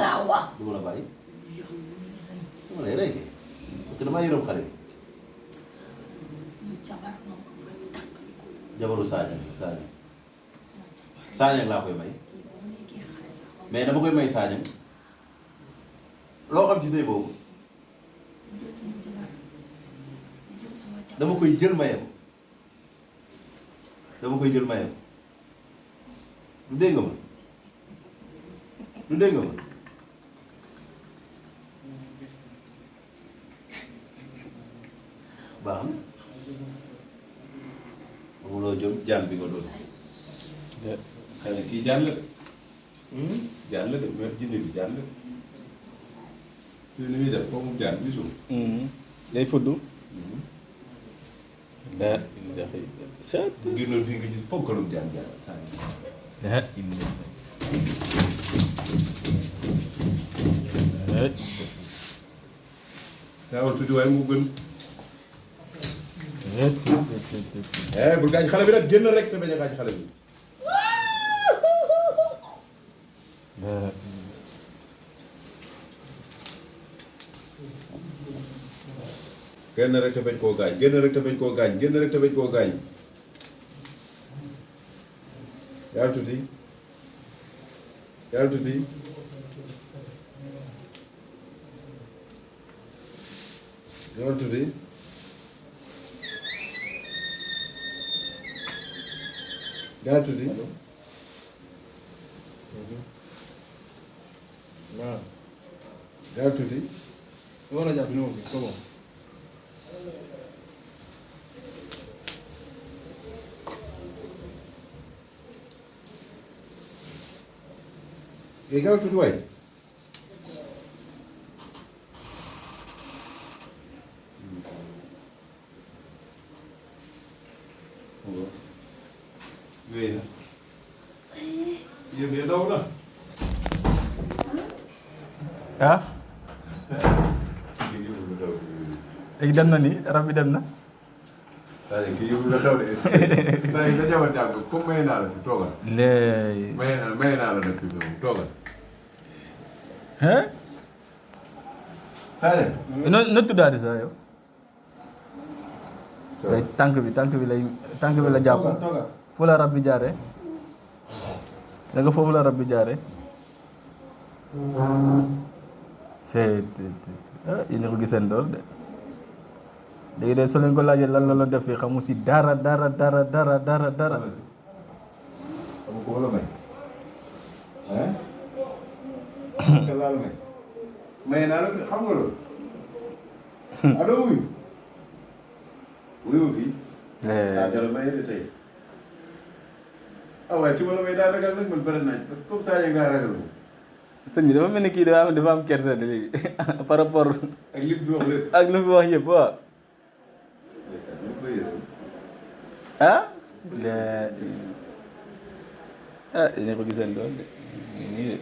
laa wax. du ma la bàyyi. dama lay rey parce que damaa yërëm xale bi. jabar moom ma tàqali ko. jabaru Sagnang laa koy may. mais dama koy may Sagnang. loo xam ci sëy boobu. dama koy jël maye ko. dama koy jël maye ko. du dégg nga ma. du dégg nga ma. baax na. amuloo jom jaan bi nga doon. xëy na kii jaan la de. jaan la de mais Djinné bi jaan la de. su ni muy def kooku jaan bi suuf. day fudd. daa bu génnoon fii nga gis ponkalum jaan jaan saa taawal tuuti waaye mu gën. bul gaañ xale bi nag génn rek te bañ a gaañ xale bi. génn rek te bañ koo gaañ génn rek te bañ koo gaañ génn rek te bañ koo gaañ. yàlla tuuti yàlla tuuti. yàlla tuuti. yàlla tuuti. waaw. yàlla tuuti. war a jàpp ni moom c'est bon. yàlla tuuti waay. wéy na. yëf yi daw na. ah. léegi dem na ni rab bi dem na. c'est-à-dire kii yëngu la daw de. c'est-à-dire sa jabar jàpp comme maye naa la fi toogal. léegi. maye naa la nag fi mu toogal. hein. Sagnang. noo tuddaati sax yow. tànk bi la jàpp. toogal. fu la rab bi jaaree. da nga foofu la rab bi jaaree. yéen a ko giseen lool de. léegi de soo leen ko laajee lan la doon def fii xamu si dara. xam ko wala may. ka laal may. may naa la xam nga loolu. allo wuyu. wuyu fii. dara may de tey. waaye ci wala may daa ragal nag man bëri naaj parce que comme ça yaa ngi ragal moom. sëñ bi dafa mel ni kii dafa am kersa de léegi par rapport ak li mu fi wax lépp. ak lu mu fi wax yëpp waaw. ah. yéen a ko giseen lool de nii de.